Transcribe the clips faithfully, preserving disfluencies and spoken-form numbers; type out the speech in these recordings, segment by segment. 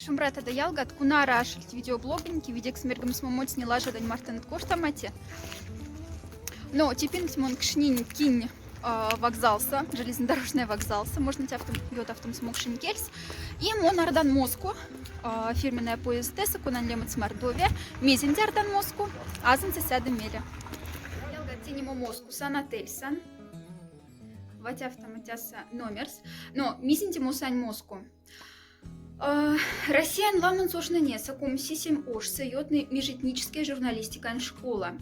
Шумбратада ялгат, кунара ашельть видеоблогоньки, видекс мергомсму моцни лажадань мартонат коштамате. Но тепинсмон кшнинь кинь, а, вокзалса, железнодорожный вокзалса, можно тяфтом, ё тяфтом смокшень кельс. И мон ардан Моску, а, фирменная поездтэса, конань лемоц Мордовия, мезенди ардан Моску, азонса сяда мере. Ялгат, тени мо Москусан, отельсан. Ватяфтом атяса номерс. Но мезенди мосань Моску. А, Россиян ламонц ошнонеса комсь сисем ошса ётны межэтническая журналистикань школа.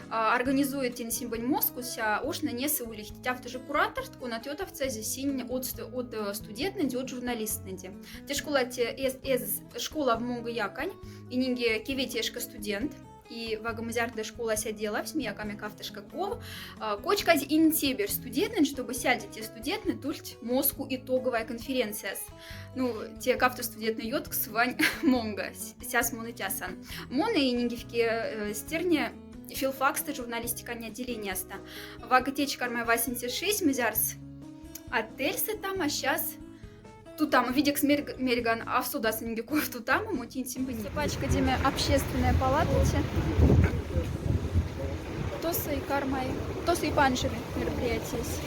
А, организует тень симбонь Москуса ошнонеса улихть тяфтожи кураторт, конат ё тяфтса синь од ст-, од, э, студентнэнди, од журналистнэнди. Те школа те эз, эз школа в монго якань, и нинге кевете эшка студент. И вага мзярда школаса делавсь, мия каме кафтошка ков, а, кочказь интебер студентнэнь, чтобы сяльде те студентнэ тулть Моску итоговая конференцияс. Ну, те кафта студентнэ ёткс вань монга, с-, сяс мон и тясан. Мон и нинге вке, э, стерне филфакста журналистикань отделенияста. Вага течи кармай васенце шись, мзярс отельса тама, сяс тутама, видекс мерг-, мерган, а в содас нинге ков тутама, мотинь симбыни. Пачка деме общественная палата те. Тосо и кармай, тосо и панжере мероприятиес.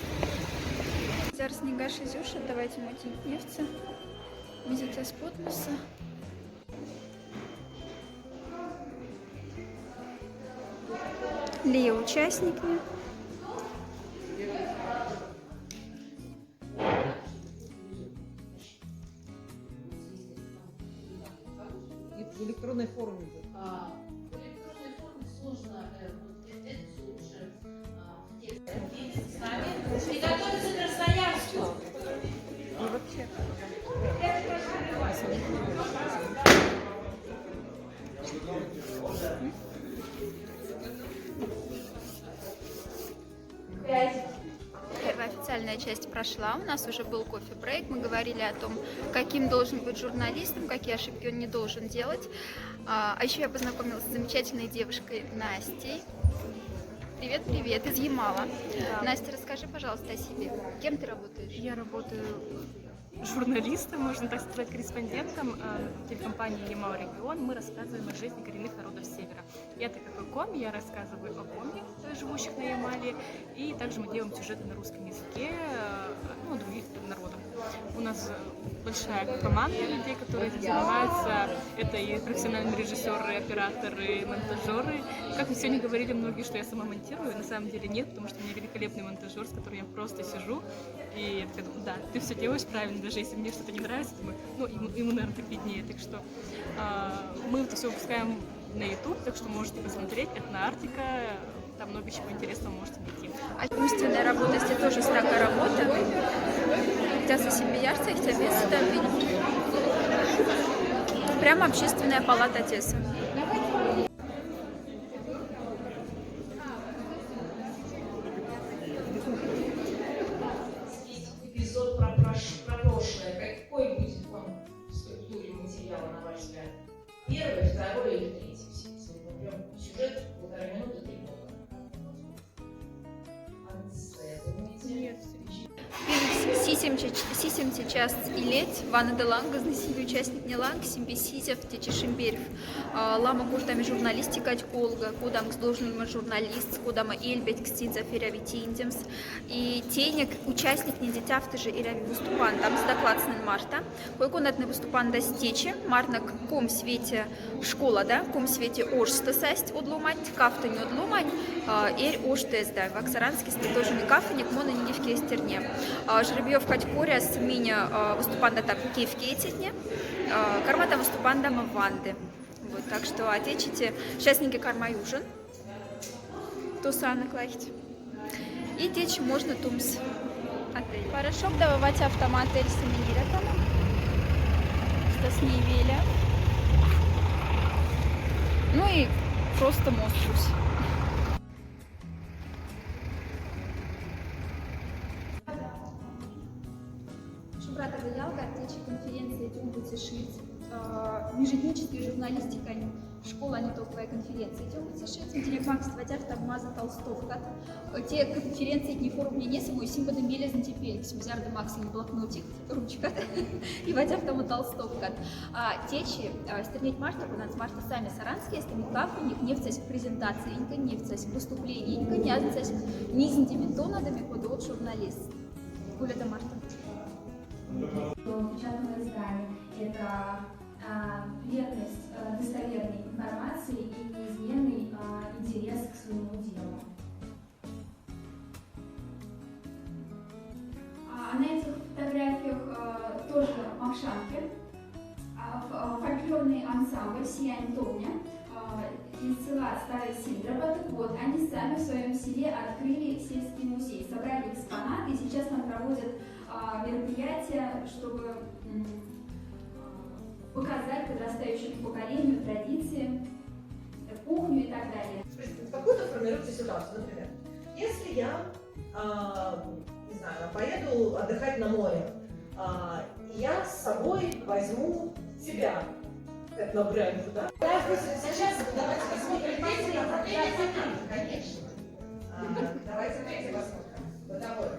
Зараз нинге шизюша, давайте мотинь невца. Мизетяс потмуса. Лия участникне. И в электронной форме будет. А, в электронной форме сложно, э, вот, э, это лучше, а, в текст. С нами. Приготовиться к Красноярску. Ну, вообще. Первая официальная часть прошла, у нас уже был кофе-брейк, мы говорили о том, каким должен быть журналистом, какие ошибки он не должен делать. А, а ещё я познакомилась с замечательной девушкой Настей. Привет, привет, из Ямала. Да. Настя, расскажи, пожалуйста, о себе. Кем ты работаешь? Я работаю журналистом, можно так сказать, корреспондентом, э, телекомпании «Ямал Регион». Мы рассказываем о жизни коренных народов Севера. Я, так как коми, я рассказываю о коми, э, живущих на Ямале, и также мы делаем сюжеты на русском языке, э, ну, о других народах. У нас, э, большая команда людей, которые этим занимаются. Это и профессиональные режиссёры, операторы, монтажёры. Как мы сегодня говорили многие, что я сама монтирую, на самом деле нет, потому что у меня великолепный монтажёр, с которым я просто сижу, и я такая думаю: «Да, ты всё делаешь правильно, даже если мне что-то не нравится», думаю, ну, ему, ему, наверное, так виднее. Так что, а, мы это всё выпускаем на YouTube, так что можете посмотреть, «Этноарктика», там много чего интересного можете найти. А умственная работа, если тоже стака работа, хотя со семьяшцей, хотя без там, прямо общественная палата теса. Эпизод про прош-, про прошлое. Какой будет он в структуре материала, на ваш взгляд? Первый, второй или третий? Всё, всё, мы прям сюжет полторы минуты, три блока. Анце, думаете? Нет, сисемте, сисемте част илеть, ванады ланга, знай, синь участникне ланг, симбе сизев течи шимберф. А, лама кортаме журналистикать, колга, кодамкс должен ма журналист, кодама эльбеть кстинза феряви тиндемс. И тенек участникнеде тяфтыжи эряви выступантамс докладснын марта. Кой-конатне выступандась течи, марнак ком свете школада, ком свете ошста састь одломать, кафтань одломань, а, эрь оштэзда. Ваксаранскиста тоже не кафанек, мон инги в кестерне. А, жеребьёвкать коряс миня, а, выступанда там кевке эцетне, а, карматам выступандама ванды. Вот, так что отечите, сейчас нинге кармай ужин. Тосана клахть. И течи можно тумс отель. Порошок давай ватяфтам отель сыминеретама. Что с ней веля. Ну и просто мозг. Шумбратада ялгат, течи конференция «Тюмбуци шить», э, межэтническая журналистика Школаын итоговая конференция идёт, сошедшим телемакс вадяр там маза толстовкат. Те конференция не форум не несам, и симбады мелезн тепель, ксим зярды максим блокнотик, ручкат, и вадяр там толстовкат. А течи, а, стернеть марта, кунанц марта сами саранские, эстами кафу, не, не вцась презентациенька, не вцась выступлениенька, не азынцась низн дебитона, да ме кода от журналист. Гуляда марта. Печатного издания. Это а, верность, а, достоверной информации и неизменный, а, интерес к своему делу. А, на этих фотографиях, а, тоже макшанки. А, ф-, а, фольклорный ансамбль «Сиянь томня», а, из села Старая Синдроба. Так вот, они сами в своём селе открыли сельский музей, собрали экспонаты, и сейчас там проводят, а, мероприятия, чтобы, м, показать подрастающему поколению традиции, кухню и так далее. То есть в какую-то формируется ситуация, например, если я, а, не знаю, поеду отдыхать на море, а, я с собой возьму тебя, этнобренду, да? Сейчас давайте посмотрим, конечно. А, давайте третий посмотрим. Бытовой.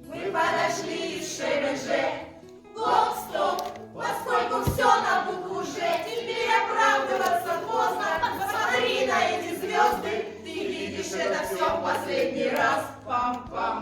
Мы подошли из Ш В Ж. Гоп, стоп, поскольку всё на букву Ж, теперь оправдываться поздно. Посмотри на эти звёзды, ты видишь это всё в последний раз. Пам-пам.